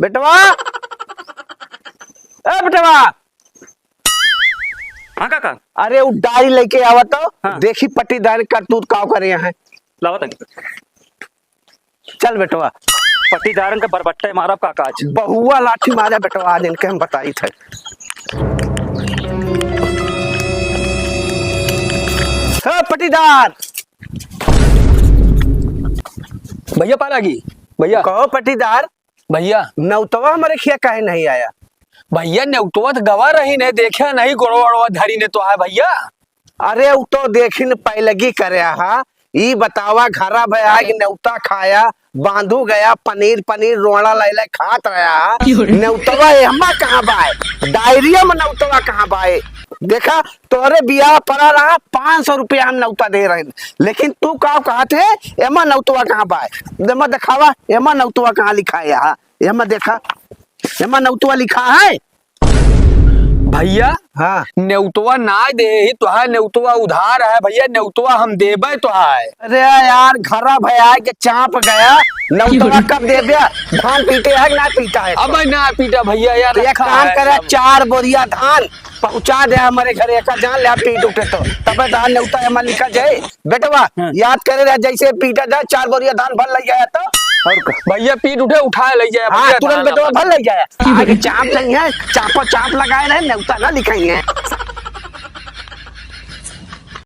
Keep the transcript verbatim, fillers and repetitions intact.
बेटवा, ए बेटवा। हाँ काका। अरे उ डायरी लेके आवा तो। हाँ। देखी पट्टीदार करतूत काव करे हैं। लावा तनी। चल बेटवा। पट्टीदारन का बरबट्टे मारब काका आज। बहुआ लाठी मारे बेटवा, आज इनके हम बताई थे। हे पट्टीदार। भइया पालागी। भइया। कहो पट्टीदार। भइया। नेउतवा हमरे खिया काहे नहीं आया? भइया नेउतवा त गवा रही ने, देखे नहीं गोड़वा ओड़वा धरी ने तो है भइया। अरे उ तो देखिन पैलगी करे हा, ई बतावा घरा भया कि नेउता खाया, बांधू गया, पनीर पनीर रोड़ा लैले खात रहा। नेउतवा एहमा कहाँ बाय? डायरिया में नेउतवा कहाँ बाय? देखा, तोहरे बियाह पड़ा रहा, पाँच सौ रुपया हम नेउता दे रहे, लेकिन तू का कहत है, एमा नेउतवा कहाँ बाय? एमा देखावा, एमा नेउतवा कहाँ लिखा है? यहाँ एमा देखा, एमा नेउतवा लिखा है। भइया, हाँ। नेउतवा ना दे ही तोहार, नेउतवा उधार है भइया, नेउतवा हम देबे तोहार। अरे यार, घरा भया के चाप गया, नेउतवा कब देबे? धान पीटे है कि ना पीटा है? अब ना पीटा भइया यार, तो एक रखा काम है करे, सब। चार बोरिया धान पहुँचा दे हमरे घरे, एका जान ले, आप पीट उठे तो, तबे धान नेउता एमा लिखा जाए। बेटवा, हाँ। याद करे रहे, जैसे पीटा जाए, चार बोरिया धान भर लइ जाए तो। और का? भइया पीट उठे, उठाए लइ जाए, हाँ, भइया तुरंत धान बेटवा अपन। भर लइ जाए। आगे चाप चाहिए, चापो चाप लगाए रहे, नेउता ना लिखाइए।